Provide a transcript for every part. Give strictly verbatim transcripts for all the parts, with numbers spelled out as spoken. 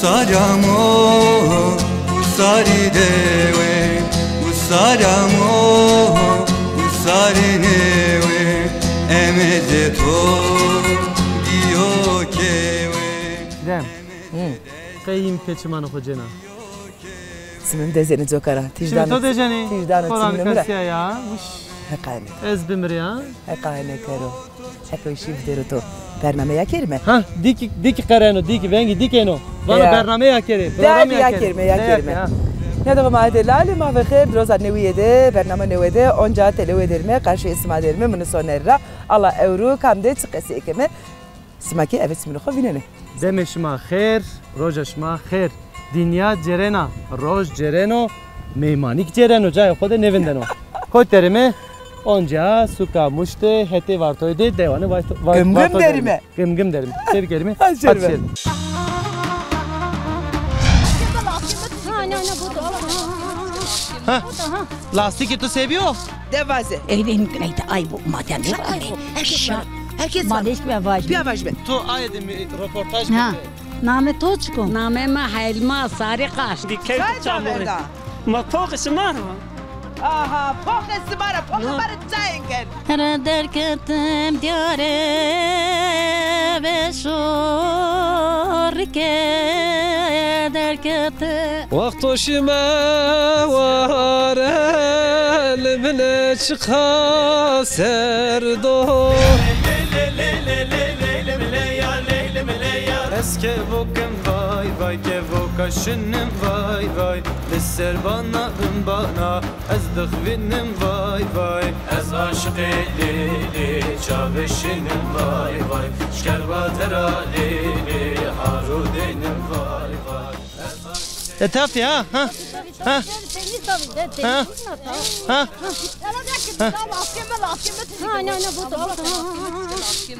Saramo, usari dewe, usaramo, usari newe, emeze to giyo kewe. Dem. Hı. Qey yîm ke çimanê xo cêna. Simim dezenê coka ra. Tîjdanê. Şimdi to dezenê. Tîjdanê simim ra. Kasiya ya. Heqa ne. Ez bimir ya. Heqa ne kero. Heqo şîf dero to. Bername ya kerime. Ha, dîkî, dîkî qereno, dîkî, vengî dîkî eno. Vano bername ya kerê, program ya kerê. Ya kerime, ya kerime. Ya, ya. Ya da ma de lale ma ve xêr, roza newîye de, bername newe de, onca tele we derime, qarşî sima derime, mini soner ra. Allah ewro kam de çi qesî ekeme. Sima kî eve simînê xo vînenê. Demê şima xêr, roja şima xêr. Dinya cêrena, roj cêreno, meymanîk cêreno, cayê xo de nêvindeno. Kot derime, onca suka Mûş de, hetê Vartoyî de, dewanê Varto-, Var-, Gim gim Vartoyî derime. Gim gim derime. Tebî kerime. Hadi şerime. Ha, lastîkê tu se bîyo? De vaze. Ey, benim güneyde ay bu, madem ne var? Ay bu. Herkes şa-, var. Herkes var. Maleş ve vajme. Pîya vajme. Tu aye de mi-, roportaj bike. Name to çik o? Name ma Helma, Sarı Kaş. Dikey çamurî. Ma poqê sima ro. Aha, poqê sima ro, poqê ma ro çayên kerd. Ra derketim diyare ve şorike derketim. Wexto şime ware li bile çiqa serd o. Ez kevokim vay vay, kevoka şinim vay vay. Li ser bana bin bana, ez dixwînim vay vay. Ez aşiqê lê lê, çavê şinim vay vay. Şkerwa dera lê lê, haro deynim vay vay. E, taftî, ha, ha. Ha. Ha. Ha. Ha, ne, ne, bu da, bu da.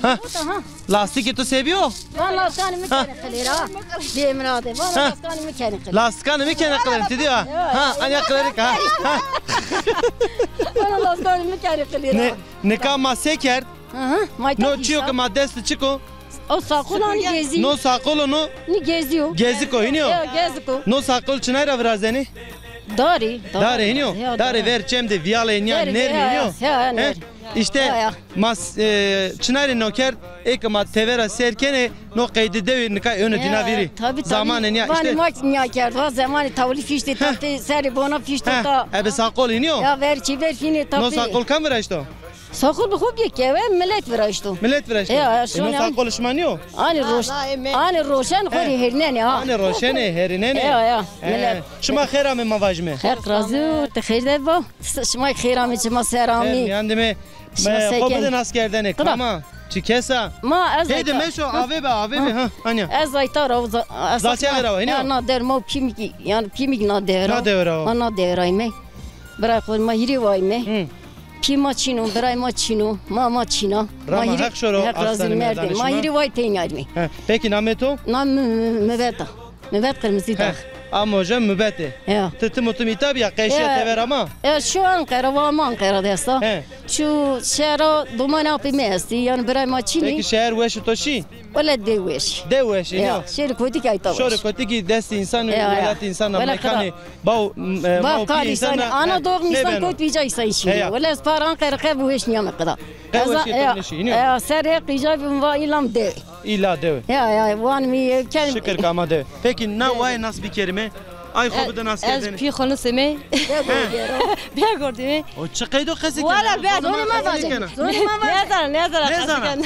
Ha. Bu da, ha. Lastîkê tu se bîyo? Van lastikanê mi kenê qilêr ha. Bêmirade. Van lastikanê mi kenê qilêr. Lastikanê mi kenê qilêr, ti dî ha. Ha, anya qilêrik ha. Ha. Van lastikanê mi kenê qilêr ha. Ne, nika ma se kerd? Hı hı. No çîyo ke ma dest de çik o? O saqol o, nî gezî. No saqol o, no? Nî gezî yo. Gezik o, hînî yo? Ya, gezik o. No saqol çinay ra virazenê? Darî. Darê hînî yo? Ya, darê ver çem de vîyalê nîya, nermî hînî yo? Ya, nermî. Îşte ma, e, çinay rê no kerd, ê ke ma tevera ser kenê, no qeydî dewî nika êno dîna vîrî. Tabii, tabii. Zamanê nîya îşte. Vanê ma nîya kerd, va zemanê tawlî fîştê ta, tê serê bona fîştê ta. Ebe saqol hînî yo? Ya ver çî ver fînê ta. No saqol kam viraşto? Saqol bi xo bîye kewe, milet viraşto. Milet viraşto. Ya, ya, e, no saqol şima nîyo? Anê roş-, anê roşen xo rê herinenê ha. Anê roşenê, herinenê. Ya, ya, milet. Şima xêr amê ma vajime. Heq razî bo, ti xêr de bo. Şima xêr amê, şima ser amî. Xêr mîyan de me, xo bide nas kerdene. Kama, çi kesa? Ma ez. Heyde meşo, ave be, ave be, ha, anya. Ez ayta ra, ez. Zaçe ra, hînî yo? Ya, na der ma pîmik, yanî pîmik na der. Na der ra. Ma na der ra me. Bira xo ma hîrê vay me. Pî ma çin o, birayê ma çin o, ma ma çin a. Rama Heq şoro, Heq razî, aslanê merdê. Ma hîrê way peynî armî. He, peki namê to? Nam mi, mi, Miveta. Mivet Qirmizî Dağ. He, amo je Mivete. Ya. Ti tim û tim îta bîya, qeşîya tever ama? E, şu Anqera, va ma Anqera de esta. He. Şu şehra domanê apê mi estî, yanî birayê ma çin î. Peki şehir weş û to şî? Wele de weş. De weş, ya. Şehir kotikî ayta weş. Şorê kotikî destê însan, welatê însan mekanê. Baw, e, baw pî însan ra, ana doğum însan kot vîca însan şî. Wele ez par Anqera qe bi weş nîyame qida. Qe weşî to nêşî, hînî yo? Ya, ser Heq îca bim va îlam dewe. Îla dewe. Ya, ya, wan mi ye, ken. Şikir ke ama dewe. Peki na waye nas bikerîme? Ay xo bide nas kerdene. Ez pî xo nisême. Bêgordîme. O çi qeydo qesî kena? Wala be, zonê ma vajî. Zonê ma vajî. Nêzana, nêzana qesî kena.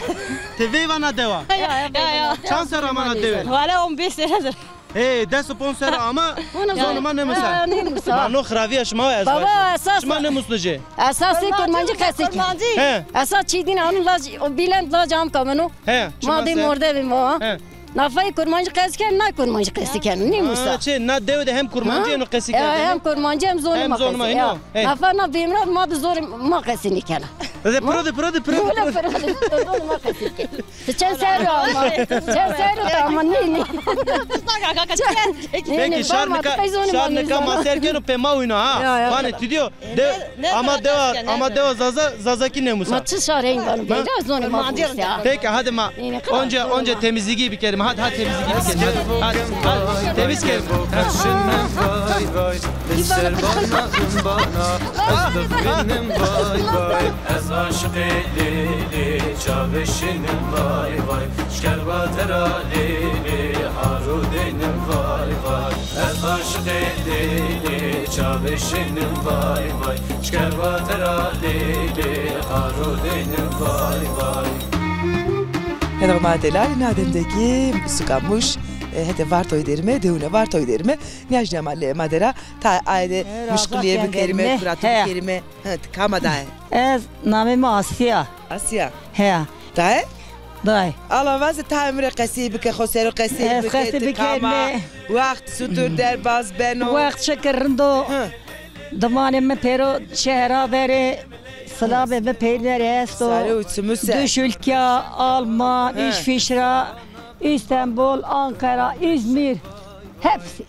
Ti veyva na dewa? Ya, ya, ya. Çand serr ama na dewe? Wala on beş senedir. Hey, des û ponc serr ama zonê ma nêmusa. Ha, nêmusa. Ma no xiravîya şima ez vajî. Baba, esas şima nêmusnijê. Esas ê kurmancî qesî kî. He. Esas çî dîn anû lac, o Bîlend lac am kameno. He. Ma dê mordevê ma. He. Nafayê kurmancî qesî ken, na kurmancî qesî ken. Nêmusa. Ha, çi, na dewe de hem kurmancî eno qesî kerdene. Hem kurmancî hem zonê ma qesî. Hem zonê ma eno. Nafa na bêmirad ma de zonê ma qesî nêkena. De piro de, piro de, piro de, piro de. Piro de, piro de. Ti çend serrî ama? Çend serrî ama, nî, nî. Peki şar nika, şar nika ma ser keno pê ma wîno ha. Ya, ya. Vanê ti dîyo. De, ama dewa, ama dewa Zaza, Zazakî nêmusa. Ma çi şar heng vano, beyra zonê ma. Peki, hadi ma. Onca, onca temizliği bikerim. Hadi, hadi temizliği bikerim. Hadi, hadi, hadi. Temiz kerim. Vay vay, li ser bana, bana, ez bibînim vay vay. Ez aşiqê Lêlê, çavê şînim vay vay. Şker vatera Lêlê, haro deynim vay vay. Ez aşiqê Lêlê, çavê şînim vay vay. Şker vatera Lêlê, haro deynim vay vay. Heno ma delalî na dem de kî suka Mûş, e, hetê Vartoyî derîme, dewine Vartoyî derîme. Nîya jî ma lê ma dera, ta aye de muşqulîye bikerîme, kuratî bikerîme. He, ti kama daye? Ez namê mi Asya. Asya. He. Daye? Daye. Ala vaze, ta mi rê qesey bike, xo ser o qesey bike, ti kama. Wext sutur derbaz beno. Wext şikir rind o. Dimanê mi pêro şehra verê, silamê mi peynî rê esto. Sare û çimû ser. Dış ülke, Alman, İsviçre, İstanbul, Ankara, İzmir. Hepsi.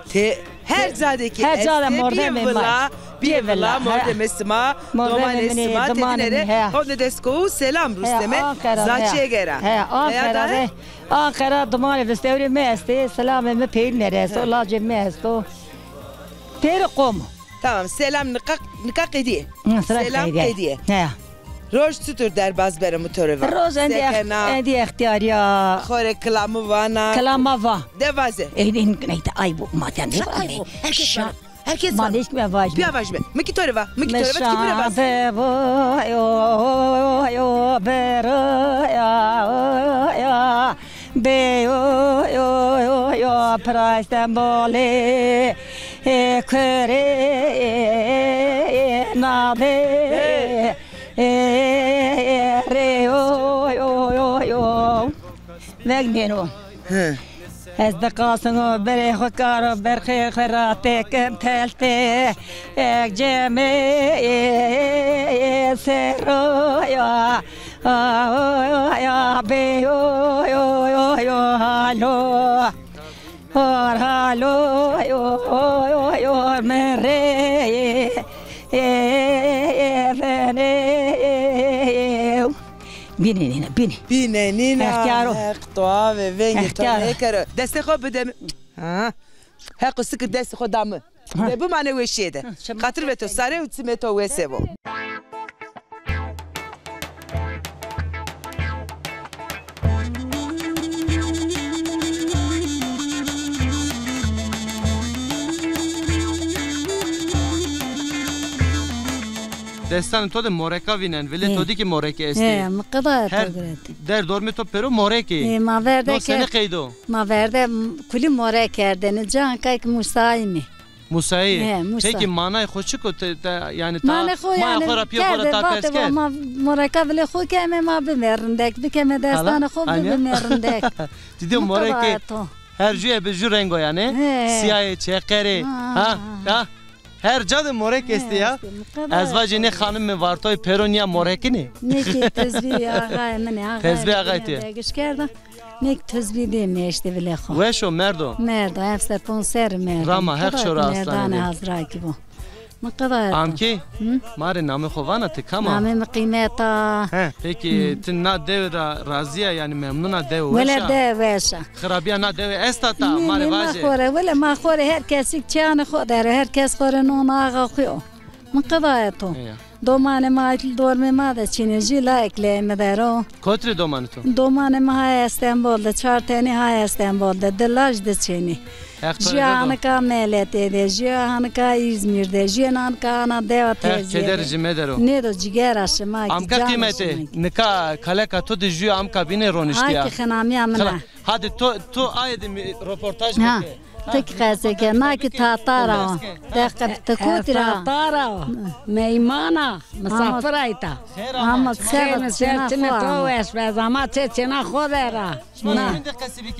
Ti her ca de kî estê, bî vila, bî vila, mordemê sima, domanê sima, tedîne rê honde dest ko û selam rusneme, zaçîye gera. He, Ankara de, Ankara dimanê vistewrê mi estê, selamê mi peynî rê esto, lacê mi esto. Pêro qom o. Tamam, selam nika, nika qedîye. Selam qedîye. He. Roj çitur derbaz beno mi to rê va? Roj endî ex-, endî extîyarî ya. Xo rê kilama vana. Kilama va. De vaze. Ey, ey, neyte, ay bu, ma ten de va. Ay bu. Herkes vana. Herkes vana. Ma nêşkîme vajîme. Bîya vajîme. Mi kî to rê va. Mi kî to rê va, ti kî mi rê va? Şa de va, yo, yo, bero, ya, ya. Bê yo, yo, yo, yo, pira Stenbolê, e, kurê, e, nabê, e, rê yo, yo, yo, yo. Veng nêno. Hi. Ez diqasin o berê xo karo berxê xo ra têkim teltê, ek cemê, e, e, e, sero ya. Aya be yo, yo, yo, yo, halo. Hor halo, yo, yo, yo, mere, e, e, e, vene, e, e. Bîne nîna, bîne. Bîne nîna. Extîyar o. Heq to ave, vengê to nêkero. Destê xo bide mi. Ha. Heqo sikir destê xo da mi. Ha. De bimane weşîye de. Ha, çim- Xatir ve to sare û çimê to wese bo. Destanê to de moreka vînen, vilê to dî kî morekî estê. He, mi qedaya to giret. Der dormê to pêro morekî. He, ma verde ke- Senî qeydo? Ma verde kulî morek kerdêne, cankay ki musayîmî. Musayî. He, Musa. Pekî manayê xo çik o? Te, te, yanî ta manayê xo, maya yanî xo ra pîyê xo ra ta pers kerd? Ma moreka vilê xo keme, ma bime rindek, bikeme destanê xo, bime rindek. Ti dîyo morekê her jûye bi jû reng o yanî. He. Sîyayê, çeqerê. Ha, ha. Her ca de morek estê ya. Ez vajî nê xanim mi Vartoyî pêro nîya morekî nê. Nê kî tezbî axayê min ê, axayê min ê. Tezbî axayê tu. Dergiş kerda. Nê kî tezbî dê mi eştê vilê xo. Weş o merdo. Merdo, heft ser ponc ser merdo. Rama, Heq şo ra aslanê dê. Merdane hazira kî bo. Mi qedaya to. Amkê, ma rê namê xo vana, ti kam a? Namê mi Qîmet a. He, pekî ti na dewe ra razî ya, yanî memnun a, dewe weş a? Wele dewe weş a. Xirabîya na dewe esta ta, ma rê vajê. Nê, nê, ma xo rê, wele ma xo rê her kesî çîyanê xo der o, her kes xo rê nona axa xo yo. Mi qedaya to. Eya. Domanê ma dormê ma de çin ê, jû layek leyê mi der o. Kotî rê domanê to? Domanê mi haya Stenbol de, çar tenî haya Stenbol de, di laj di çênî. Jû anika Meletê de, jû anika Îzmîr de, jû anika ana dewa tezîye de. Heq keder ji me der o. Nêdo cîgera şima kî. Amka Qîmetê, nika kaleka to de jû amka bîne roniştîya. Ay kî xinamîya min a. Hadi to, to aye de mi roportaj bike. Ti kî qesey ke, na kî Tatar a. Deqe ti kotî ra? Tatar a. Meyman a, misafir a îta. Ama ser çêna xo ama. Çêna xo de ra. Na.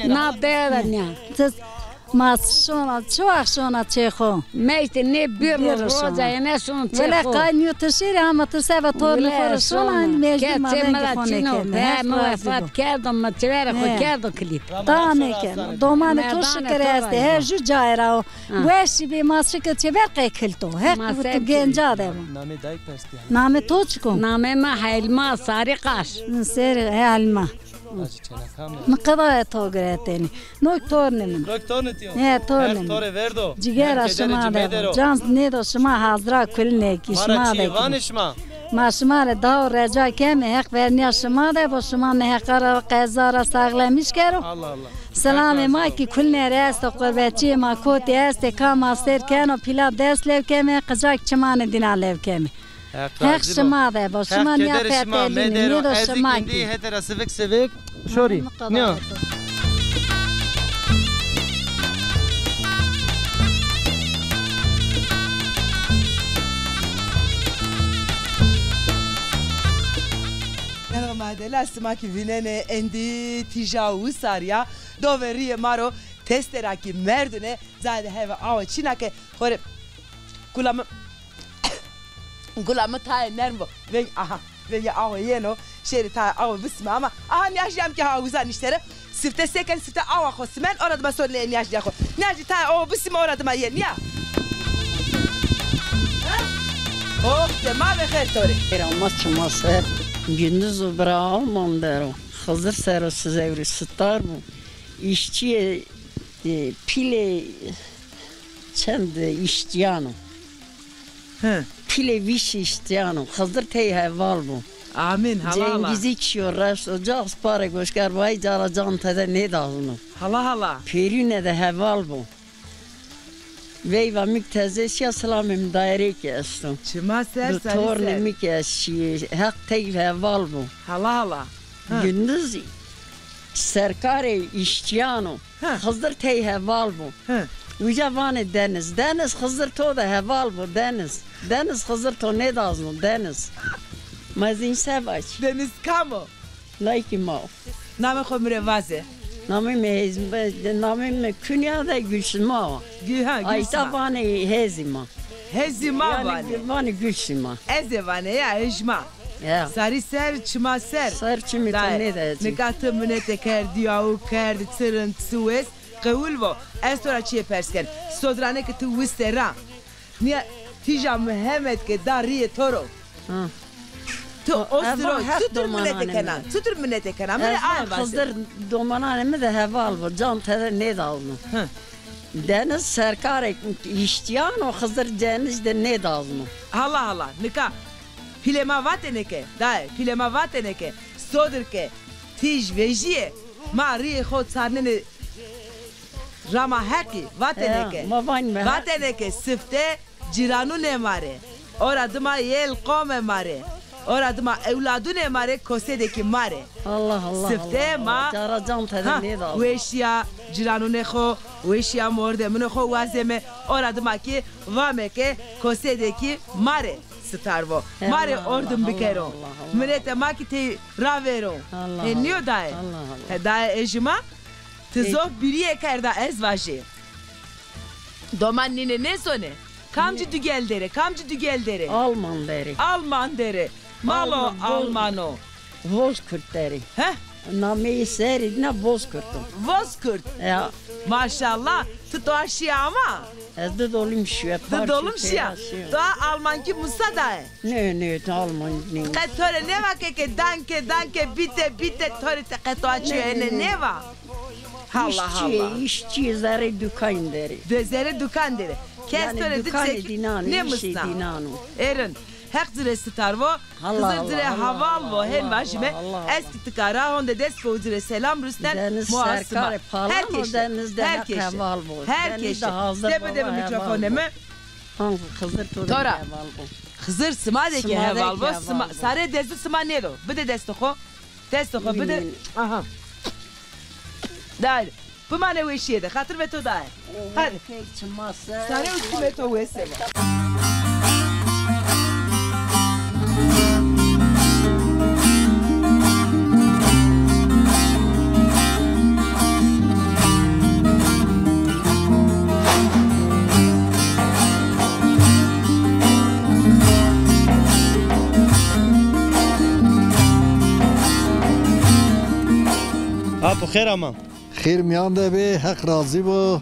Na dewe nîya. Ma şona, çi wext şona çê xo? Mecdî nê bîro roja yene şon çê xo. Wele qay nîyo ti şêrî ama ti seba tornê xo rê şona, mecdî ma vengê xo nêkeme. He, mi wefat kerdo, mi çêverê xo kerdo kilît. Daha nêkeno. Domanê to şikir estê, her jû cayê ra o. Weşî bê, ma şikir çêver qey kilto. Heq tu genca de bo. Namê to çik o? Namê mi Helma Sarî Qaş. Serî Helma. Mi qedaya to giretênî. No tornê min. No tornê to yo. He, tornê min. Heq to rê verdo. Cigera şima de bo. Can nêdo, şima hazira kulinê kî şima de kî. Ma şima rê daw reca keme, Heq vernîya şima de bo, şima neheqa ra qeza ra saxlemîş kero. Allah Allah. Selamê ma kî kulinê rê esto, qurbetçîyê ma kotî estê, ka ma sêr keno, pîla dest lew keme, qicak çimanê dîna lew keme. Heq şima de bo, şima nîya petelînî, nêdo şima kî. Hetê ra sivik sivik şorî. Nîya. Merhaba madela, sima kî vînenê endî tîja wisarî ya, do ve rîyê ma ro testê ra kî merdune, zade heve awe çîna ke xo rê kula mi Gula mi tayê nerm bo. Veng, aha, vengê awe yeno. Şêrê tayê awe bisime ama. Aha, nîyajîya mi kî ha uza niştere. Sifte seken, sifte awa xo simen, ora dima sonê nîyajîya xo. Nîyajî tayê awe bisime, ora dima yen ya. Ha? Oh, de ma ve xêr to rê. Xêr ama çima ser. Gündüz o bira Alman der o. Xizir ser o, sizewrî sitar bo. Îşçîyê, e, pîlê çend îşçîyan o. Hi. Pîlê vîş îştîyan o. Xizir tey heval bo. Amîn, hala hala. Cengîzî çîyo reşt o. Ca sparê goşker vay, cara can tede nêdazno. Hala hala. Pêrîne de heval bo. Veyva mi kî teze şîya, silamê mi daîrê kî esto. Çima ser, sarî ser. Du tornê mi kî est şîyê. Heq tey heval bo. Hala hala. Hi. Gündüz serkarê îşçîyan o. Hi. Xizir tey heval bo. Hi. Uca vanê Deniz. Deniz Xizir to de heval bo, Deniz. Deniz Xizir to nêdazno, Deniz. Ma zî se vac. Deniz kam o? Laykî ma o. Namê xo mi rê vaze. Namê mi Hezî, namê mi kunya de Gülsima o. Gü-, ha, Gülsima. Ayta vanê Hezî ma. Hezî ma vanê. Yanî vanê Gülsima. Ez ê vanê ya, hejma. Ya. Sarî ser, çima ser. Ser çimî to nêde. Nika ti minete kerd, dîyawu kerd, çi rind, çi wes, qewil vo. Ez to ra çîyê pers ken. Sodirane ke ti wiste ra. Nîya tîja Mihemed ke da rîyê to ro. Ha. Ti ostiro, çutur minete kena? Çutur minete kena? Mi rê aye vaze. Xizir domananê mi de heval bo. Can tede nêdazno. Hı. Deniz serkarê îştîyan o, Xizir Deniz de nêdazno. Hala hala. Nika pîlê ma vatêne ke, dayê, pîlê ma vatêne ke, sodir ke tîj vejîyê, ma rîyê xo çarnenê rama Heqî, vatêne ke, vatêne ke sifte cîranunê ma rê, ora dima yel qomê ma rê, ora dima ewladunê ma rê, kosedê kî ma rê. Allah Allah. Sifte ma, cara can tede nêdazno. Weşîya cîranunê xo, weşîya mordemunê xo wazeme, ora dima kî vame ke kosedê kî ma rê sitar vo. Ma rê ordim bikero. Minetê ma kî tey ravêro. He nîyo dayê? He dayê, ejî ma. Ti zof bîrîye kerda ez vajî. Doman nîne nêzonê? Kamcî dugel der ê, kamcî dugel der ê? Alman der ê. Alman der ê. Malo Alman o. Bozkurt der ê. Heh. Nameyê serê dîna Bozkurt o. Bozkurt. Ya. Maşallah. Ti toa şîya ama? Ez di dolim şîya. Di dolim şîya. Toa Almankî musa daye? Nê, nê, ti Alman nê. Qe to rê nêva ke ke danke, danke, bitte, bitte, to rê te qe toa çîyo ene nêva? Allah Allah. Îşçî, îşçî zerê dukan der ê. De zerê dukan der ê. Kes to rê di çek nêmisna. Êrin. Heq ci rê sitar vo, Xizir ci rê heval vo, hên vajîme. Ez kî tika ra honde dest ko ci rê selam rusnen. Deniz serkarê palan o, deniz de Heq heval bo. Her keşe. De bide mi mîkrofonê mi. Hangi Xizir to de heval bo. Xizir sima de kî heval bo. Sarê dezdu sima nêdo. Bide destê xo. Destê xo bide. Aha. Dayê. Bimane weşîye de. Xatir ve to dayê. Hadi. Pek çima ser. Sare û çimê to wese be. Xêr ama. Xêr mîyan de bê, Heq razî bo.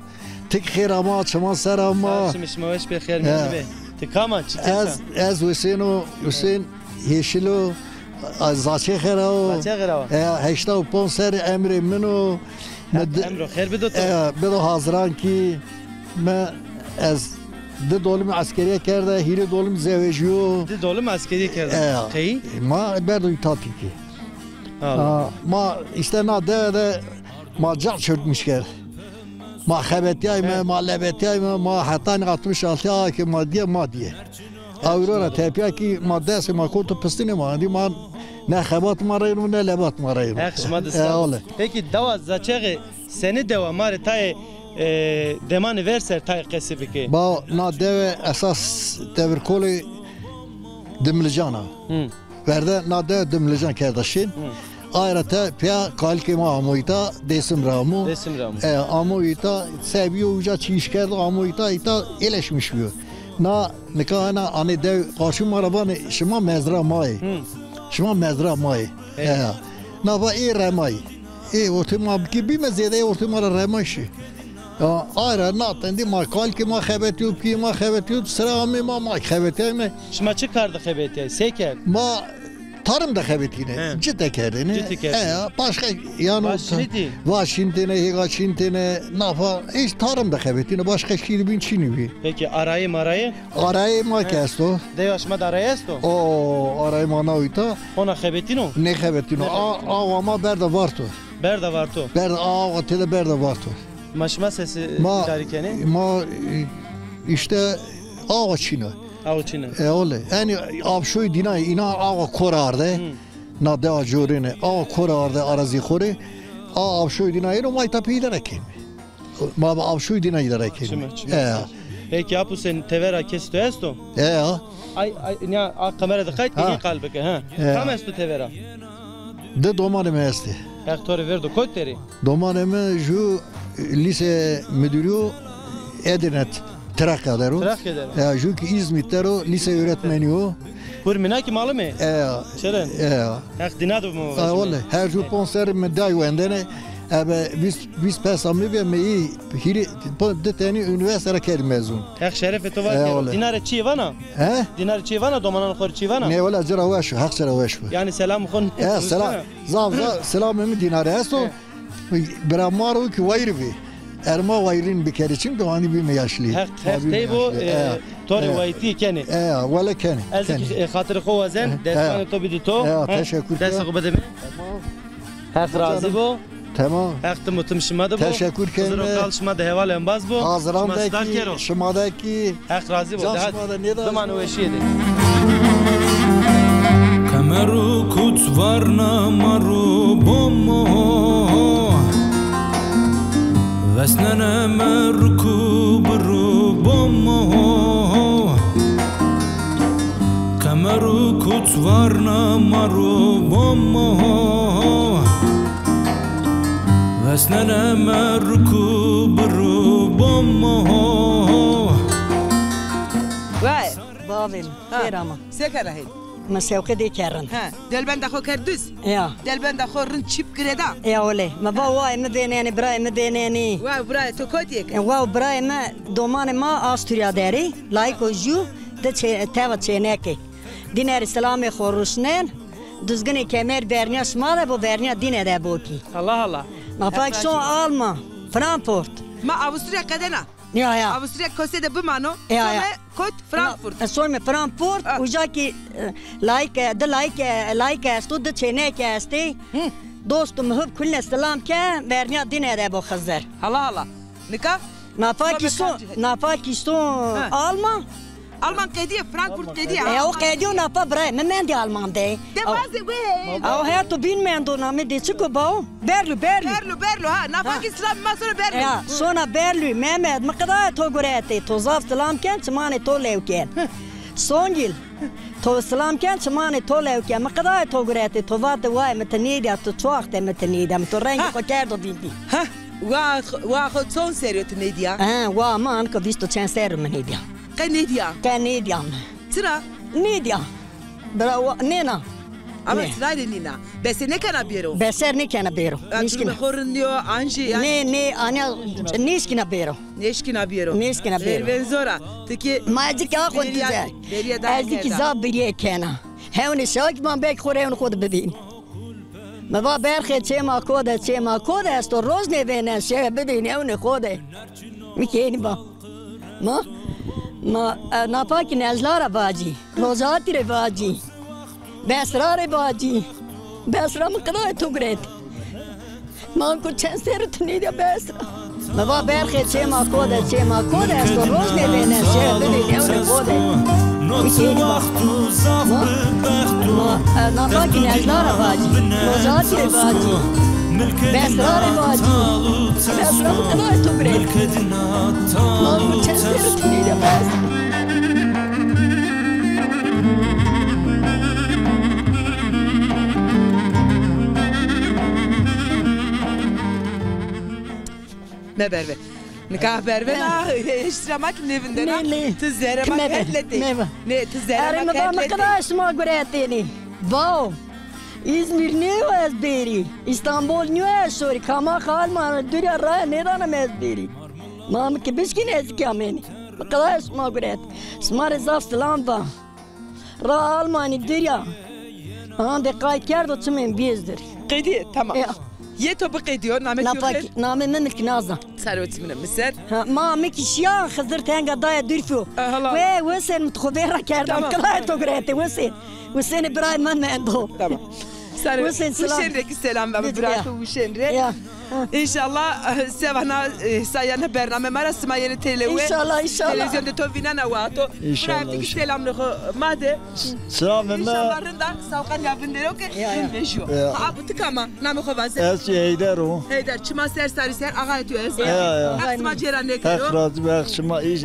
Ti kî xêr ama, çiman ser ama. Sağ ol, şima weş bê, xêr mîyan de bê. Ti kam a, çi kes a? Ez, ez Husên o, Husên Hêşil o, Zaçê Xera o. Zaçê Xera o. E, heşta û ponc serrî emrê min o. Mi di-, emro xêr bido to. E, bido haziran kî. Mi ez di dolimî eskerîye kerde, hîrê dolimî zewejîyo. Di dolimî eskerîye kerde. E, qey? Ma berdo îta tîkî. Ha, ma îşte na dewe de ma ca çökmüş kerd. Ma xebetîyayme, ma lebetîyayme, ma hetanî altmış altı a ke ma dîye, ma dîye. Ewro ra tepîya kî ma destê ma koto pistinê ma. Endî ma ne xebat ma reyno, ne lebat ma reyno. Heq şima de sağ. Peki dewa Zaçexê senî dewa ma rê tayê, e, demanê ver ser tayê qesî bikê? Ba, na dewe esas devirkolê Dimlican a. Hı. Verde na dewe Dimlican kerda şin. Hı. Aye ra tepîya kalikê ma amo îta, Dêsim ra amo. Dêsim ra amo. E, amo îta, se bîyo uca çi îş kerdo, amo îta, îta êleşmiş bîyo. Na nika ena anê dew qarşî ma ra vanê, şima mezra ma yê. Hı. Şima mezra ma yê. Evet. E, na va ê remayî. Ê ortê ma bikê bîme zêde, ê ortê ma ra remay şî. Ya, aye ra na tendî ma kalikê ma xebetîyo, pîyê ma xebetîyo, sira amê ma, ma xebetîyayme. Şima çi kar de xebetîyay? Se kerd? Ma tarım de xebetîne. He. Cite kerdêne. Cite kerdêne. E ya, başka yanî. Baş çinitî? Va çintêne, hêga çintêne, nafa, hiç tarım de xebetîne, başka şî de bîn çinî bî. Peki arayê marayê? Arayê ma kî esto. Dewa şima de arayê esto? O, arayê ma na îta. Hona xebetîno? Nêxebetîno. A, awa ma berda varto. Berda varto. Berda, awa têde berda varto. Ma şima sesi îdarî kenê? Ma, e, îşte awa çin a. Awa çin a. E, ole. Enî avşoy dîna, îna awa kor arde. Hı. Na dewa corêne. Awa kor arde arazî xo rê. A avşoy dîna êno ma îta pê îdare kenîme. Ma bi avşoy dîna îdare kenîme. Çima, çima. E. Peki Apo Husên, tevera kesê to esto? E ya. Ay, ay, nîya a kamera de qayt ke, nî qal bike, ha. E. Kam esto tevera? Di domanê mi estê. Heq to rê verdo, kot der ê? Domanê mi ju lîse müdürü o, Edirne Trakya der o. Trakya der o. Ya, ju kî İzmit der o, lîse öğretmeni o. Hurmîna kî malim ê? E ya. Çeren? E ya. Heq dîna de bimo. Ay, wele, her ju ponc serrî mi day wendene, ebe vîst, vîst pesa mi bî, mi î hîrê, di tenî unîversîte ra kerdî mezun. Heq şerefê to var kero. Dîna rê çîyê vana? He? Dîna rê çîyê vana, domananê xo rê çîyê vana? Nê, wele ci ra weş o, Heq ci ra weş bo. Yanî selamê xo. E, selam. Zaf zaf selamê mi dîna rê esto. He. Bira ma ro kî wayîr bî. Erma wayîrîn bikerî, çimkî anî bîme yaşlî. Heq, Heq tey bo, e, to rê wayîtîye kenê. E, wele kenê. Ez kî, e, xatirê xo wazen, destanê to bidî to. E, teşekkür. Destê xo bide mi. Heq razî bo. Tamam. Heq tim û tim şima de bo. Teşekkür kenê. Xizir û kal şima de heval embaz bo. Haziran de kî, şima de kî. Heq razî bo. Can şima de nêda. Bimano weşîye de. Kemer û kuç varna ma ro bomo. Vesnene me ruk û bi ro bomo. Kemer û kuç varna ma ro bomo. Vesnene me ruk û bi ro bomo. Vay. Bavê mi, ha, xêr ama. Se kena hên? Mi sewqê dê kerin. Ha, delbenda xo kerd duz? Ya. Delbenda xo rind çîp girêda? Ya wele. Mi va wayê mi vênenî, birayê mi vênenî. Wa birayê to kotî yê ke? E, wa birayê mi, domanê ma Asturya der ê, layiko jû, di çê-, teva çênekê. Dîne rê selamê xo ruşnen, Duzginê Kemer vernîya şima de bo, vernîya dîne de bo kî. Allah Allah. Ma pak son Alman, Frankfurt. Ma Avusturya qedena. Ya, ya. Avusturya kosê de bimano. Ya, ya. Some kot Frankfurt. Na, e, some Frankfurt, ha. Uca kî, e, layike, di layike, layike esto, di çêneke estê. Hı. Dost û muhib kuline selam ke, vernîya dîne de bo Xizir. Hala hala. Nika? Nafa kî so, nafa kî so Alman. Alman qedîye, Frankfurt qedîye. E, o qedîyo nafa birayê mi mendî Alman de. De vazê wê. Aw, heto bîn mendo, namê dê çik o bao? Berlü, Berlü. Berlü, Berlü, ha. Nafa kî silam ma sona Berlü. Ya, sona Berlü, Mehmet, mi qidayê to guretê, to zaf silam ken, çimanê to lew ken. Songil, to silam ken, çimanê to lew ken. Mi qidayê to guretê, to vatê wayê mi ti nêdîya, ti çi waxt de mi ti nêdîya, mi to rengê xo kerdo vîndî. Ha, wa, wa xo çond serrî yo ti nêdîya? Ha, wa mi anka vîst û çend serrî yo mi nêdîya. Qe nêdîya? Qe nêdîya mi. Çira? Nêdîya. Bira wa, nêna. Ama sirayê nîna. Bese nêkena bêro? Beser nêkena bêro. Ya, nêşkîna. Durumê xo rind nîyo, an jî yanî. Nê, nê, anya nêşkîna bêro. Nêşkîna bêro. Nêşkîna bêro. Hêrvên zor a. Ti kî. Ma ez kî axo bêrîya, dize. Bêrîya da. Ez kî zaf bêrîye kena. Hewnê şewek ma bek xo rê hewnê xo de bibîn. Mi va berxê çêma ko de, çêma ko de esto, roj nêvênen, şewe bibîn hewnê xo de. Mi kênî va. Ma, ma, e, napakî Necla ra vacî, Rojatî rê vacî, Besra rê vacî. Besra mi qidayê to guret. Ma ku çend serrî tu nêdîya Besra. Mi va berxê çêma ko de, çêma ko de esto, roj nêvênen, şewe bibîn hewnê xo de. Mi kênî va. Ma, ma, e, napakî Necla ra vacî, Rojatî rê vacî, Besra rê vacî. Besra mi qidayê to guret. Ma ku çend serrî tu nêdîya Besra. Meberve. Nika bervena, eştira ma ki nêvindena. Nê, nê. Ti zerre ma ki het letê. Nê, ti zerre ma ki het letê. Erê, mi va mi qida şima guretênî. Bao. Îzmîr nîyo ez bêrî. Îstanbul nîyo ez şorî. Kamaxa Almanya dûrîya raya nêdana mi ez bêrî. Ma mi ki bişkîn ez kî amênî. Mi qida şima guret. Şima rê zaf silam va. Ra Almanî dirya. Hande qayt kerdo çimên bîyêzdir. Qedîye, tamam. Ya. Yê to biqedîyo, namê to xêr? Namê mi Milkî Naz a. Sare û çimine mi ser. Ha, ma mi kî şiya Xizir tenga daye dûrfîyo. E, hala. Wê, Wesen mi tu xo vêr ra kerdan. Tamam. Qilay to gurete, Wesen. Wesen birayê mi mendo. Tamam. Sare, Wuşên selam. Wuşên rê kî selam ver, bira to Wuşên rê. Ya. Înşallah, e, sevana, e, sayana bername ma ra sima yenê têlewe. Înşallah, înşallah. Televîzyon de to vînena wa to. Înşallah, înşallah. Bira kî selamê xo ma de. Selamê mi. Înşallah rind a, sawqan ya vindero ke rind vejîyo. Ya. Ha, bu ti kam a, namê xo vaze. Ez Heyder o. Heyder, çima ser sarî ser, axayê to ez. Ya, ya. Heq sima cêra nêkero. Heq razî bo, Heq şima îş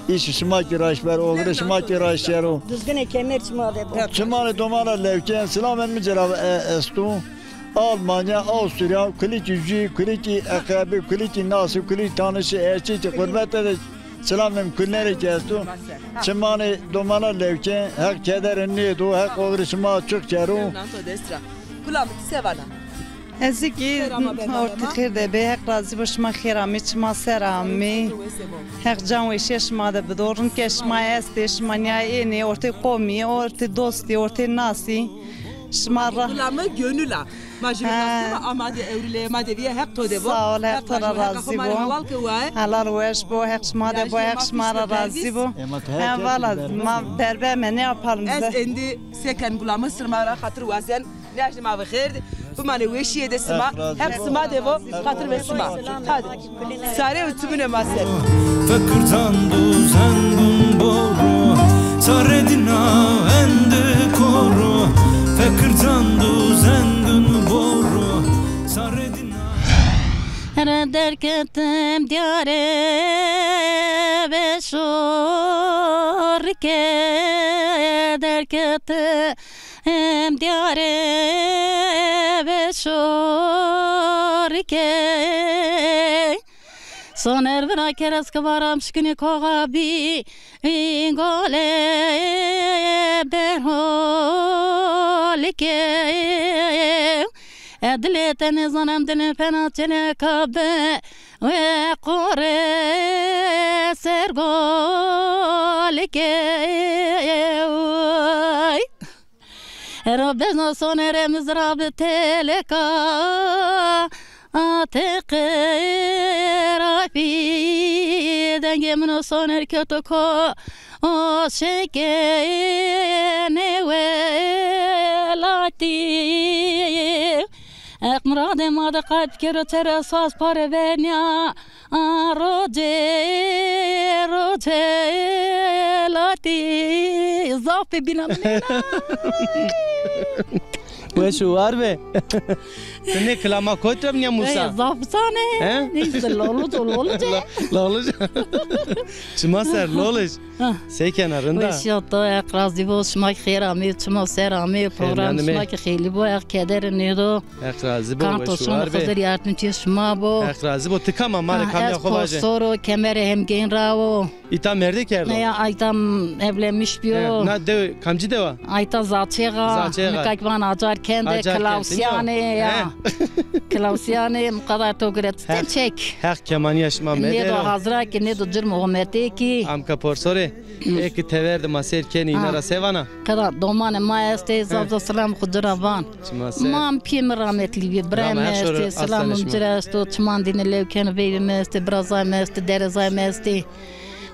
Îşê şima kî raşt ber, oxirê şima kî raşt şero. Dizginê kemer şima de bo. Çimanê domana lewkên, silamên mi ci ra, e, esto. Almanya, Awusturya, kulikî jû, kulikî eqrebî, kulikî nasî, kulikî tanişî, eşî kî, xurbete de silamê mi kulîne rê kî esto. Çimanê domana lewkên, Heq kederê nêdo, Heq oxirê şima çik kero. Kula mi, ti se vana? Ez kî ortê xêr de bê, Heq razî bo, şima xêr amê, çima ser amê. Heq can weşîya şima de bido, rind ke şima estê, şima nîya ênê, ortê qomî, ortê dostî, ortê nasî. Şima ra. Gula mi gönül a. Ma jî ama de ewrîleyê ma de bîye, Heq to de bo. Sağ ol, Heq to ra razî bo. Helal weş bo, Heq şima de bo, Heq şima ra razî bo. Hem vala ma derbe me ne yapalım. Ez endî seken gula mi sima ra xatir wazen. Nêaşnê ma ve xêr de, bimanê weşîye de sima, Heq sima de vo, xatir ve sima. Hadi. Sare û çimunê ma ser. Fekirtan du zengin boro, sare dina endi koro. Fekirtan du zengin boro, sare dina. Re derketim diyare ve şorike derketim. Em diyare ve şorike. Soner vira kereske varam şikini koxa bî îngole berholike. E dilê te nêzanem dilê pena çêneka be we qore sergolike. Ero bezna sonerê mi zira bi teleka, a te qirafî. Dengê min o soner kewto ko, o şekê nê welatî. Heq miradê ma de qayt bikero, çere saz pare vernîya. A rocê, rocê latî. Zaf pê bîna min êna. Weş û war be. Ti nê kilama kot ra bînîya Musa? Ey, zaf bisan e. He? Neyse, loluc o, loluc e. La-, loluc. Çima ser, loluc. Ha. Sey kena, rind a? Weşîya to, Heq razî bo, şima kî xêr amê, çima ser amê, program şima kî xêlî bo, Heq kederê nêdo. Heq razî bo, weş û war be. Kanto şima Xizir yardimcî şima bo. Heq razî bo, ti kam a, ma rê kamîya xo vaje. Ez Tosor o, Kemerê Hemgên ra wo. Îta merdê kerdo? Ne ya, ayta evlenmiş biyo. He, na dew, kamcî dewa? Ayta Zaçêxa. Zaçêxa. Nika ki van Acar kende, Acar kend, Klausyanê ya. He. Klausyanê, mi qedar to giret. Heq, çek. Heq kemanîya şima medero. Nêdo hazra ki, nêdo cirm ometê ki. Amka porsorê. Ê ki tever de ma seyr kenî, îna ra se vana? Qeda domanê ma estê, zaf zaf selam xwu ci ra van. Çima ser. Mam pîyê mi rahmetlî bî, birayê mi estê, selam mi ci ra esto, çiman dîne lew keno, veyvê mi estê, birazay mi estê, derezay mi estê.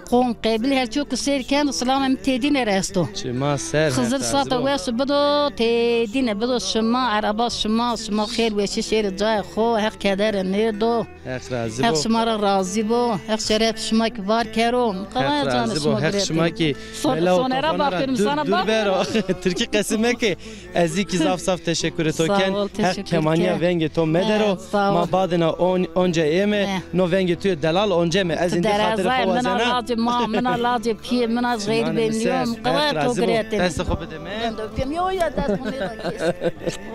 Qom, qebil her çîyo ki seyr keno, selamê mi têdîne ra esto. Çima ser. Xizir sata wes bido, têdîne bido şima, ereba şima, şima xêr weşî şêrê cayê xo, Heq kedere nêdo. Heq razî bo. Heq şima ra razî bo. Heq şeref şima ki var kero. Heq razî bo. Heq şima ki bela û tofana ra dûr, dûr bero. Tirkî qesî meke. Ez zî ki zaf zaf teşekkürê to ken. Heq kemanîya vengê to medero. Ma badêna on-, onca ême. No vengê tu yê delal onceme. Ez îndî xatirê xo wazena. Mina lacê ma, mina lacê pîyê, mina xeyr benîyo. Qewaya to giretêne. Destê xo bide mi. Ben de öpeyim. Yo, ya, dest bunu da kes.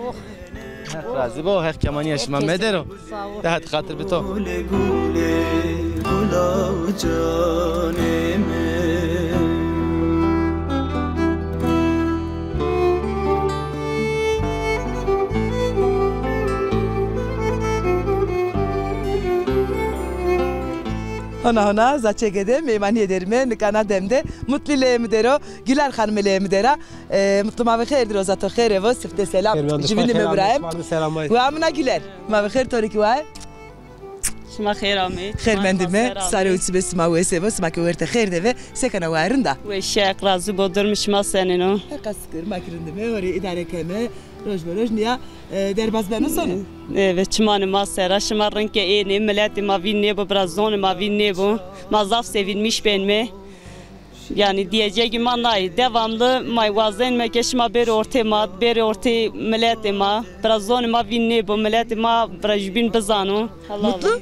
Oh. Heq razî bo, Heq kemanîya şima medero. Sağ ol. De hadi xatir bi to. Gule gule gula canê mi. Hona hona Zaçegê de mêmanîye derîme, nika na dem de Mutlî leyê mi der o, Güler Xanimî leyê mi der a. E, Mutlu, ma ve xêr dir o, za to xêre vo, sifte selam. Jübînî mi Îbrahîm. Wa mina Güler. Ma ve xêr, to rê kî wa ye? Şima xêr amê. Xêr mendîme. Sare û çimê sima wes vo, sima ke werte xêr de ve, se kena, wa rind a? Weşî, Heq razî bo, durmê şima senên o? Heqa şikir, ma kî rindîme, horê îdare keme, roj be roj nîya, e, derbaz beno sono. Evet, çimanê ma ser a, şima rind ke ênê, miletê ma vîn nêbo, bira zonê ma vîn nêbo. Ma zaf sevinmiş benme. Yanî diyecegî ma nayê. Devamlı ma wazenme ke şima bêrê ortê ma, bêrê ortê miletê ma. Bira zonê ma vîn nêbo, miletê ma bira jübîn bizano. Mutlu?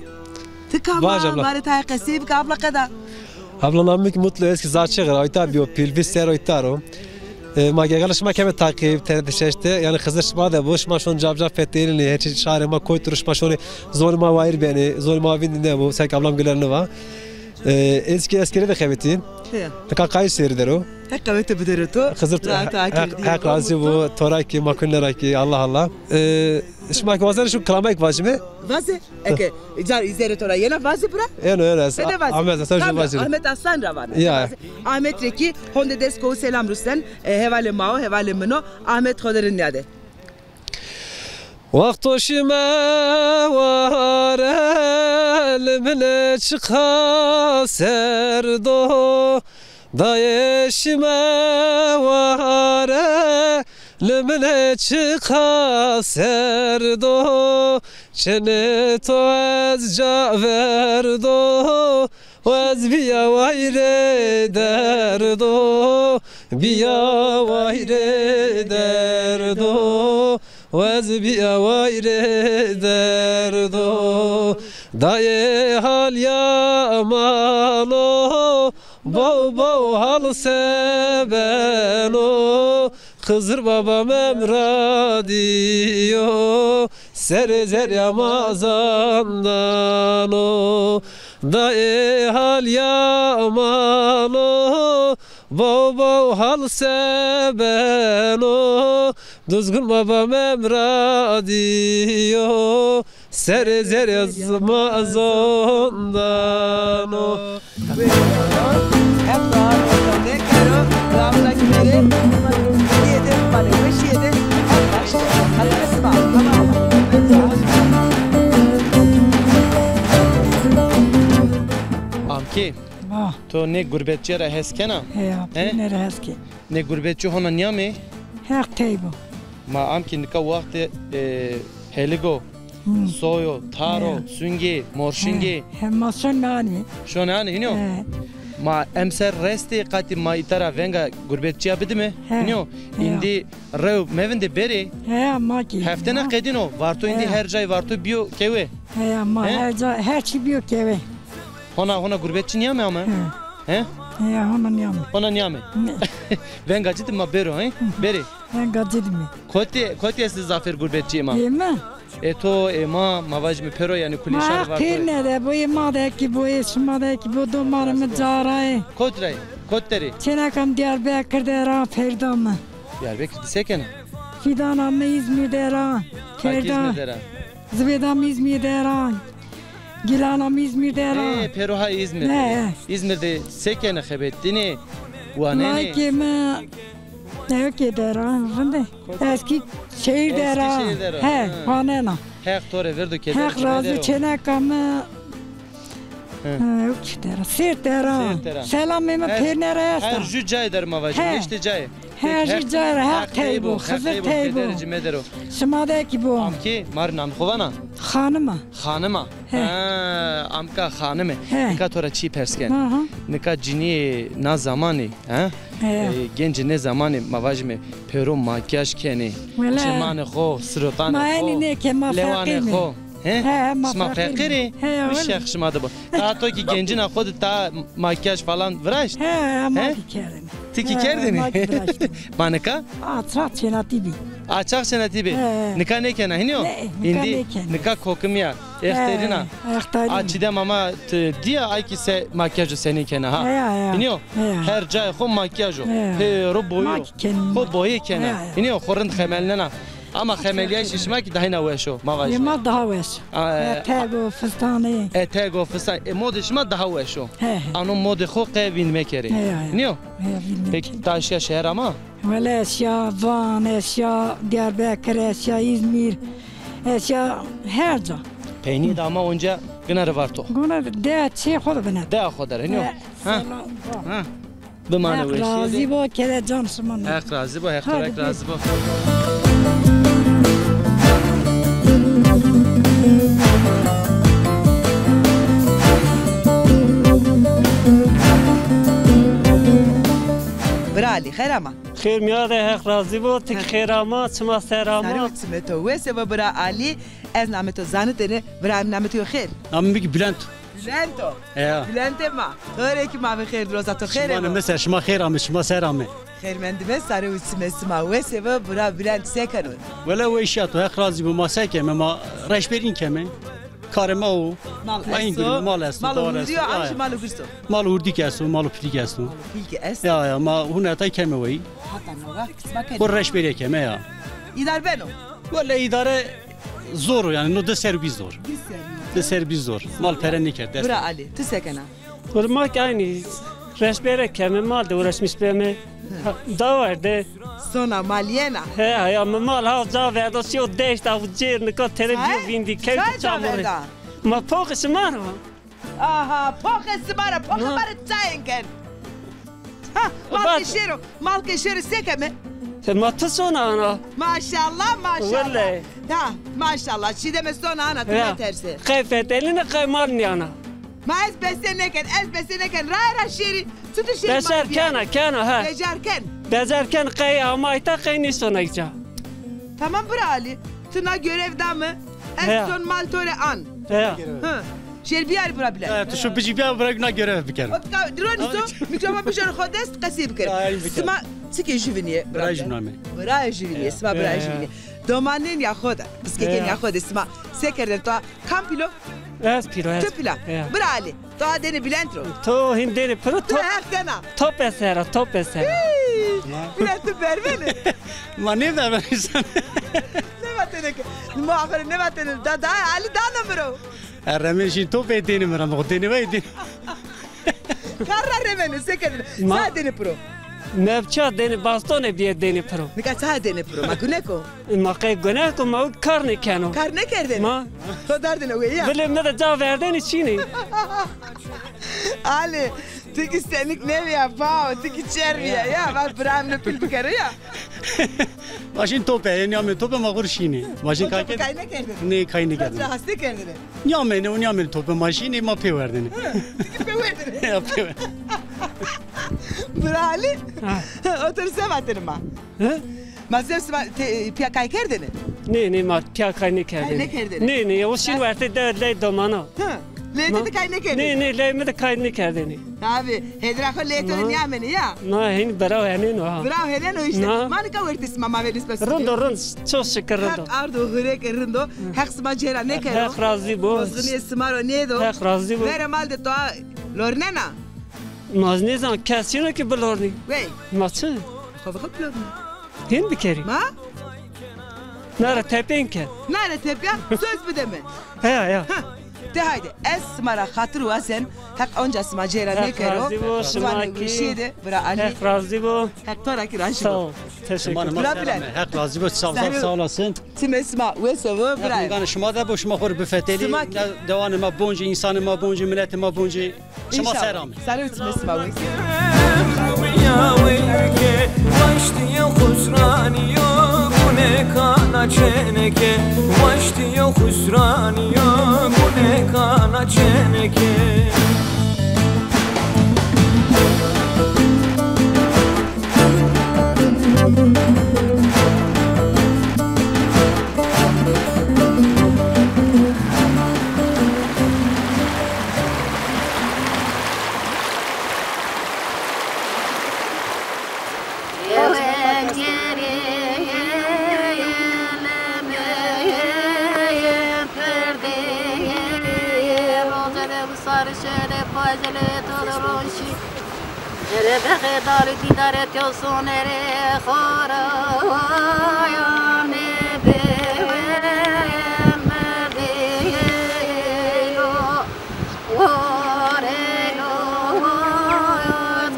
Ti kam a? Ma rê tayê qesey bike, abla qeda? Abla namê mi kî Mutlu, ez kî Zaçixir a, îta bîyo pîl, vîst serr o îta ro. E, ma gegala şima keme taqîb, T R T şeş de, yanî Xizir şima de bo, şima şon cab cab fetelînê, her çî şarê ma koyt ro, şima şonê zonê ma wayîr benê, zonê ma vîndî nêbo, seke ablam Güler nîva. E, ez kî eskerî de xebitî. Heya. Nika Kayseri der o. Heq qewete bidero to. Xizir, Heq razî bo, to ra kî, ma kune ra kî, Allah Allah. E, şima kî wazenê şima kilamek vajîme? Vaze. Eke, car îzerê to ra yena, vaze bira. Eno, eno, ez, Ahmet Hasan jû vajî. Ahmet Hasan ra vana. Ya. Ahmet rê kî honde dest kowu selam rusnen, e, hevalê ma o, hevalê min o. Ahmet xo de rind nîyade. Wexto şîme ware, limine çiqa serd o. Dayê şîme ware, limine çiqa serd o. Çenê to ez ca verdo. Wez bîya wayirê derdo, bîya wayirê derdo, wez bîya wayirê derdo. Dayê hal ya mano, bow bow hal se beno. Xizir Baba Memradî yo, serê zerrîya ma zandano. Dayê hal ya mano, bow bow hal se beno. Duzgin Baba Memradî yo, serê zerrîya ma zandano. Amkê, to nê gurbetçîye ra hes kena? Heya, pêne ra hes ke. Nê gurbetçî hona nîyamê? Heq tey bo. Ma amkî nika waxtê, e, helig o. Soyo, taro, sungê, morşingê. He, ma şonê anê. Şonê anê, hînî yo? He. Ma emser restê qatî ma îta ra venga gurbetçîya bidîme. He. Hînî yo? He. Îndî rew mevindê berê. He, ma kî. Heftena qedîno, varto îndî her cayî varto bîyo kewe. He, ma her ca, her çî bîyo kewe. Hona, hona gurbetçî nîyame ama? He. He? He, hona nîyame. Hona nîyame. Venga ci de ma bêro, he? Berê. Venga ci de mi. Kotî, kotî estê zafêr gurbetçî ma? Ê mi? Ê to, ê ma, ma vajîme pêro, yanî kulî şarê var to. Ma pêr nede bo, ê ma de kî bo, ê şima de kî bo, domanê mi cara ê. Kot ra yê? Kot der ê? Çêneka mi Diyarbekir der a, pêrda mi. Diyarbekir de se kena? Fîdana mi Îzmîr der a, pêrda. Îzmîr der a. Zibêda mi Îzmîr der a. Gîlana mi Îzmîr der a. Ê, pêro ha Îzmîr der ê. He. Îzmîr de se kenê, xebetînê, wanenê? Layikê mi Ewkê der a, vinde. Eskîşehîr der a. Eskîşehîr der a. He, ha. Wanena. Heq to rê verdo, keder ci medero. Heq razî, çêneka mi. He. He, ewkê der a. Sêrt der a. Sêrt der a. Selamê mi pêrine ra esta. Her jû cayê der ma vajî. He. Neştê cayê. Her jû cayê ra, Heq tey bo, Xizir tey bo. Keder ci medero. Şima de kî bo. Amkê, ma rê namê xo vana? Xanim a. Xanim a? He. Ha, amka xanim ê. He. Nika to ra çî pers ken. Aha. Nika cinîyê na zamanî, ha? He. E, gencê nê zamanî, ma vajîme, pêro makyaj kenê. Wele. Çimanê xo, sirotanê xo, lewanê xo. Ma enî nêke, ma feqîr îme. He? He, ma feqîr îme. Şima feqîr ê? He, wele. Şex şima de bo. Daha to kî gencîna xo de ta makyaj falan viraşt? He, he, ma kî kerdêne. Ti kî kerdêne? He, ma kî viraştêne. Ma nika? A, çax çênatî bî. A, çax çênatî bî. He. Nika nêkena, hînî yo? Ne, nika nêkena. Nika kokimî ya. Exterîna. He, exterîna. A çîdem ama ti dîya, ay kî se makyajo senî kena ha. He, he. Hînî yo? He. Her cayê xo makyajo. He. Pêro boyo. Ma kî kenîme. Xo boyê kena. He, he. Hînî yo, xo rind xemelnena. Ama xemelîyayîşê şima kî dahîna weş o, ma vajîme. Ê ma daha weş. A, e, eteg o, fistanê. Eteg o, fistan. E, modê şima daha weş o. He, he. Ano modê xo qe vînd mekerê. He, he. Hînî yo? He, vînd mekerê. Peki, ta şîya şeher ama? Wele ez şiya Van, ez şiya Diyarbekir, ez şiya Îzmîr, ez şiya her ca. Peynî de ama onca gina rê var to? Gina de, deya çê xo de bine. Deya xo de, hînî yo? He, ha? Selam. Ha. Bimane weşîye de. Heq razî bo, kere can şima ne. Heq razî bo, Heq to ra kî razî bo. Bira Alî, xêr ama. Xêr mîya de, Heq razî bo, ti kî xêr ama, çima ser ama. Sare û çimê to wes ebe bira Alî, ez namê to zanitêne, bira, namê to yo xêr? Namê mi kî Bülent. Bülent o. Heya. Bülentê ma. To rê kî ma ve xêr, roza to xêr ebe. Şima ne ser, şima xêr ame, şima ser ame. Xêrmendîme, sare û çimê sima wes ebe, bira Bülent se keno? Wele weşîya to, Heq razî bo, ma se keme, ma reşberîn keme. Karê ma o. Mal esto. Mal esto, mal û hurdî yo, an jî mal û girs o? Mal û hurdî kî esto, mal û pirî kî esto. Mal û pirî kî est. Ya, ya, ma hune tay keme weyî. Hata no wext sima kenê? Xo reşberîye keme ya. Îdar beno? Wele îdare zor o yanî, no di ser bî zor. Di ser bî zor. Mal pere nêkerd, dest. Bira Alî, ti se kena? Wele ma kî aynî reşberîye keme, mal de uğraşmış beme. Dawa de. Sona mal yena? He, ya mi mal ha ca verdo, şîyo deşt, aw cêr, nika tere bîyo vîndî, kewto çamurî. Ma poxê şima ra. Aha, poxê sima ra, poxê ma rê çayên ken. Ha, mal ke şêro, mal ke şêro se keme? E, ma ti sona ana. Maşallah, maşallah. Wele. Ha, maşallah, çîdeme sona ana, ti meterse. Qey fetelîne, qey mal nîyana. Ma ez bese nêken, ez bese nêken. Raye ra şêrî, çitur şêrî ma bîyarî? Becer kena, kena, he. Becer ken. Becer ken, qey ama îta, qey nîsona îca. Tamam bira Alî. Ti na görev da mi. Ez son mal to rê an. He. Hı. Şêr biyarî bira bile. Ya, ti şo bijî biyar bira na görev bikero. Ronî so, mîkrofon bijor xo dest, qesî bikir. Sima çikê jüvinîye bira? Bira jüviname. Bira jüvinîye, sima bira jüvinîye. Domanên ya xo de, piskekên ya xo de sima se kerdêne, to kam pîl o? Ez pîl o, ez. Ti pîl a. Bira Alî, to ha dêne Bülent ro? To hîn dêne piro, top. Ti heq kena. Top esera, top esera. Hî, Bülent ti bervenê. Ma nêbervenê sen. Nêvatêne ke. Muhabere nêvatêne. Da, da, Alî dano mi ro. E, remên şîn top ê dêne mi ra, mi xo dêne vay dêne. Kar ra remêne, se kerdêne? Ma- Sa dêne piro? Mevça dêne, bastonê bîye dêne piro. Nika ça dêne piro? Ma gunek o? Ma qey gunek o, ma kar nêkeno. Kar nêkerdêne? Ma. To dardêne weyî ya? Vilê mi de ca verdêne çînê. Alî, ti kî senik nêbîya, bao, ti kî çer bîya ya. Va bira mi pîl bikero ya. Ma şîn tope, ê nîyamê tope ma xo rê şînê. Ma şîn kay kerdêne? Kay nêkerdêne? Nê, kay nêkerdêne. Rahatsız kerdêne? Nîyamêne, o nîyamêne tope ma şînê, ma pê werdêne. Hı, ti kî pê werdêne. Ya, pê werdêne. Bira Alî, o to rê se vatêne ma? Hı? Ma zef sima te, pîya kay kerdêne? Nê, nê, ma pîya kay nêkerdêne. Kay nêkerdêne. Nê, nê, o şîn wertê dewe ley domana. Hı. Lê ti de kay nêkerdêne? Nê, nê, lê mi de kay nêkerdêne. Tabî, hêdira xo lê to de nîyamêne ya. Na, hîn bira henêno ha. Bira henêno îşte. Ma nika wertê sima ma vênî sima. Rind o, rind. Çok şükür rind o. Heq ard û hurêkê rind o. Heq sima cêra nêkero. Heq razî bo. Bozxinîyê sima ro nêdo. Heq razî bo. Verê mal de to lornena? Ma ez nêzan, kes çin o ki bilornî. Wey. Ma çi? Xo bi xo bilornî. Hên bikerî. Ma? Nare tepên ke. Nare tepya, söz bide mi. Heya, heya. Ha, de haydi, ez sima ra xatir wazen, Heq onca sima cêra nêkero. Heq razî bo, sima kî. Ziwanê weşîye de, bira Alî. Heq razî bo. Heq to ra kî razî bo. Sağ ol. Teşekkür. Bira Bülent. Heq razî bo, sağ, sağ, sağ olasın. Çimê sima wes bo, bira. Heq mîyanê şima de bo, şima xo rê bifetelî. Sima kî. Dewanê ma bonc, însanê ma bonc, miletê ma bonc. Şima ser amê. Serê û çimê sima wes. Waştîyo xusranîyo, gune kana çeneke. Waştîyo xusranîyo, gune kana çeneke. Rebexê darê dîdarê tewsonê rê xora yanê bê merdê lo, warê lo,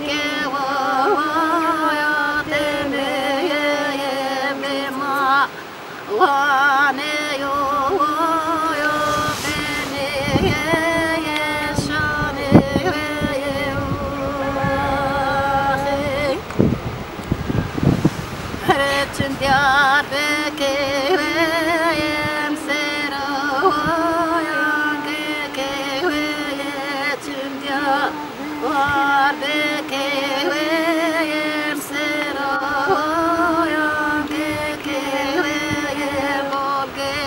ke waya temê bê ma. Wanê yo, yo, benê, şanê, yo, axê. Rê çin Diyarbekirê em sera, yan ke ke wê çin Diyar. War bike wê em sera, yan ke ke wê bolge,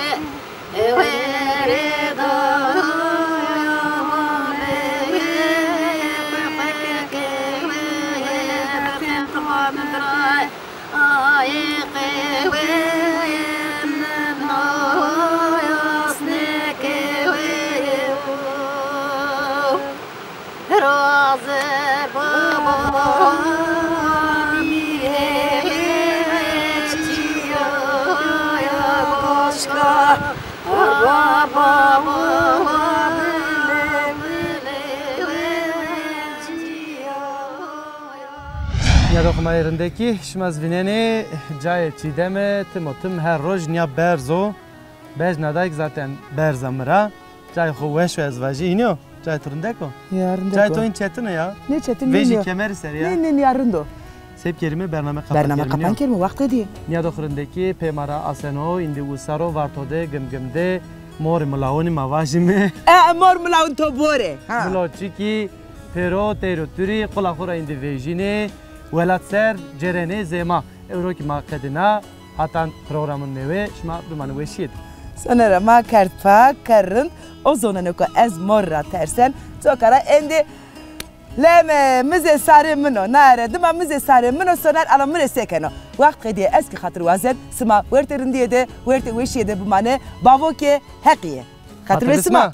wê rê da, yan ke ke wê, wê ke wê, wê ke wê, ay ke wê, no yasne ke wê. Raze baba mîye çîya goşka, baba bile bile çîya. Nîyadoxê ma yê rindekî, şima ez vînenê cayê Çîdeme tim û tim her roj nîya berz o. Bejna dayik zaten berz a mi ra. Cayê xo weş o ez vajî. Hînî yo? Cayê to rindek o? Ya, rindek o. Cayê to hîn çetin o ya. Nê çetin nîyo. Vejî kemerî ser ya. Nê, nê, nîya rind o. Sey bikerîme, bername qapan kerîme. Bername qapan kerîme, wext qedîye. Nîyadoxê rindekî, pê ma ra aseno, îndî usar o, Varto de, Gimgim de, morê milawonî ma vajîme. E, mor milawon to bore. Ha. Milo çikî, pêro, teyro turî, qula xo ra îndî vejînê, welat ser, cêrenê zê ma. Ewro kî ma qedîna, hatan programin nêwe, şima bimanê weşîye de. Sonera ma kerd pak, kerd rind, o zoneno ke ez mor ra tersen, coka ra endî leme, mi zê sarê min o, nare, dima mi zê sarê min o, Soner ala mi rê se keno. Wext qedîye, ez kî xatir wazen, sima wertê rindîye de, wertê weşîye de bimanê, bavo ke Heqîye. Xatir be sima.